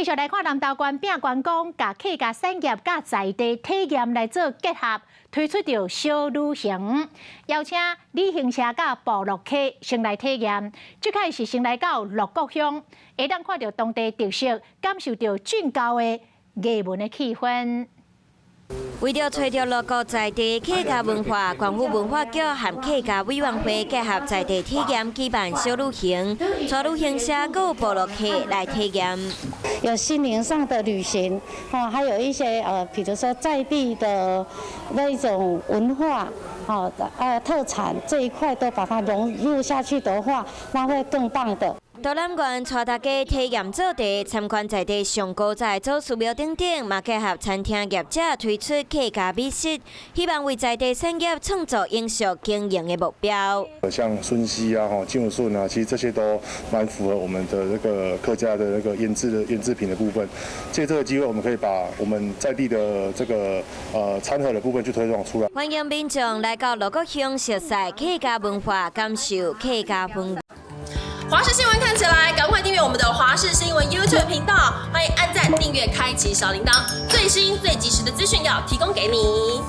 續來看南投縣摒關公，共客家產業佮在地體驗來做結合，推出著小旅行，邀請旅行社佮部落客先來體驗。這擺是先來到鹿谷鄉，會當看著當地特色，感受著峻厚的藝文的氣氛。為著揣著鹿谷在地客家文化，縣府文化局和客家委員會結合在地體驗舉辦小旅行，帶旅行社佮部落客來體驗。有心靈上的旅行，哦，還有一些比如說在地的那一種文化，哦，特產這一塊都把它融入下去的話，那會更棒的。導覽員帶大家體驗做茶，參觀在地上古早祖師廟等等，嘛結合餐廳業者推出客家美食，希望為在地產業創造永續經營的目標。像筍絲啊、吼醬筍啊，其實這些都蠻符合我們的那個客家的那個醃製的醃製品的部分。借這個機會，我們可以把我們在地的這個餐盒的部分去推廣出來。歡迎民眾來到鹿谷鄉熟悉客家文化，感受客家風。華視新聞看起來，趕快訂閱我們的華視新聞 YouTube 頻道，歡迎按讚、訂閱、開啟小鈴鐺，最新最及時的資訊要提供給你。